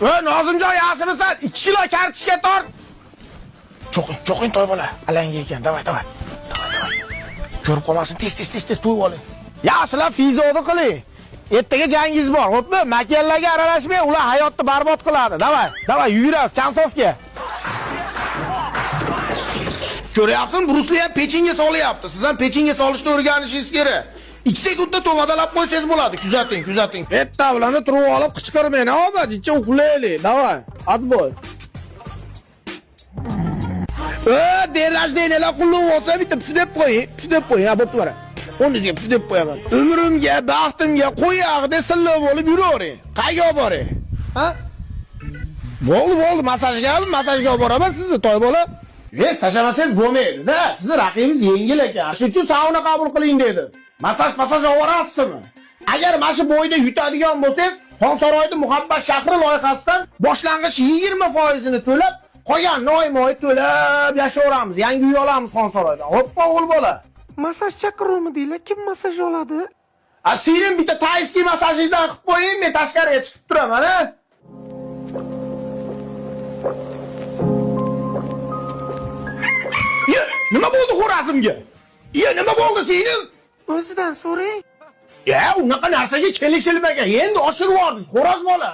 Nozimjon, yaxshimisan? 2 kilo kartoshka tort. Cho'qing, cho'qing toy bola. Alanga ekan. Davay, davay. Davay, davay. Ko'rib qolmasin, tez tez tez tez to'yib oling. Yaxshilab fizodi qiling. Ertaga jangingiz bor, xo'pmi? Makiyalarga aralashmang, ular hayotni barbod qiladi. Davay, davay, yugurasiz konsovka. Ko'ryapsizmi? Brusli ham pechinga solyapti. Siz ham pechinga solishni o'rganishingiz kerak. 2 sekundda tovadalab qo'ysangiz bo'ladi. Kuzating, kuzating. Bitta bilan turib olib qichqirmang, obad, icha uxlaylik. Davay, отбой. День рождения lar qulluq bo'lsa bitta puf deb qo'ying, puf deb qo'ying, ha bo'pti mana. O'rningizga puf deb qo'yaman. Umrimga, baxtimga qo'yog'ida silliq bo'lib yuravering. Qayga olib boring? Ha? Bo'ldi, bo'ldi, massajgami? Massajga olib boraman sizni, toy bola. Vес tashlamasangiz bo'lmaydi-da. Sizni raqibingiz yengil ekan. Shuning uchun sauna qabul qiling dedi. Massaj olib borasizmi? Agar mana shu bo'yda yutadigan bo'lsangiz, Xonsaroyda Muhabbat shahri loyihasidan boshlang'ich 20% to'lab, qolganini oyma-oy to'lab yashayveramiz. Yangi uy olamiz Xonsaroydan. Hoppa, o'g'il bola. Massaj chaqiruvmi deylar? Kim massaj oladi? A singlim bitta tayskiy massajingizdan qilib qo'ying, men tashqariga chiqib turaman, a? Ye, nima bo'ldi xo'razimga? Ye, nima bo'ldi singlim? O'zidan so'rang. Ya, unaqa narsaga kelishilmagan. Endi oshirib yubordingiz, xo'roz bola.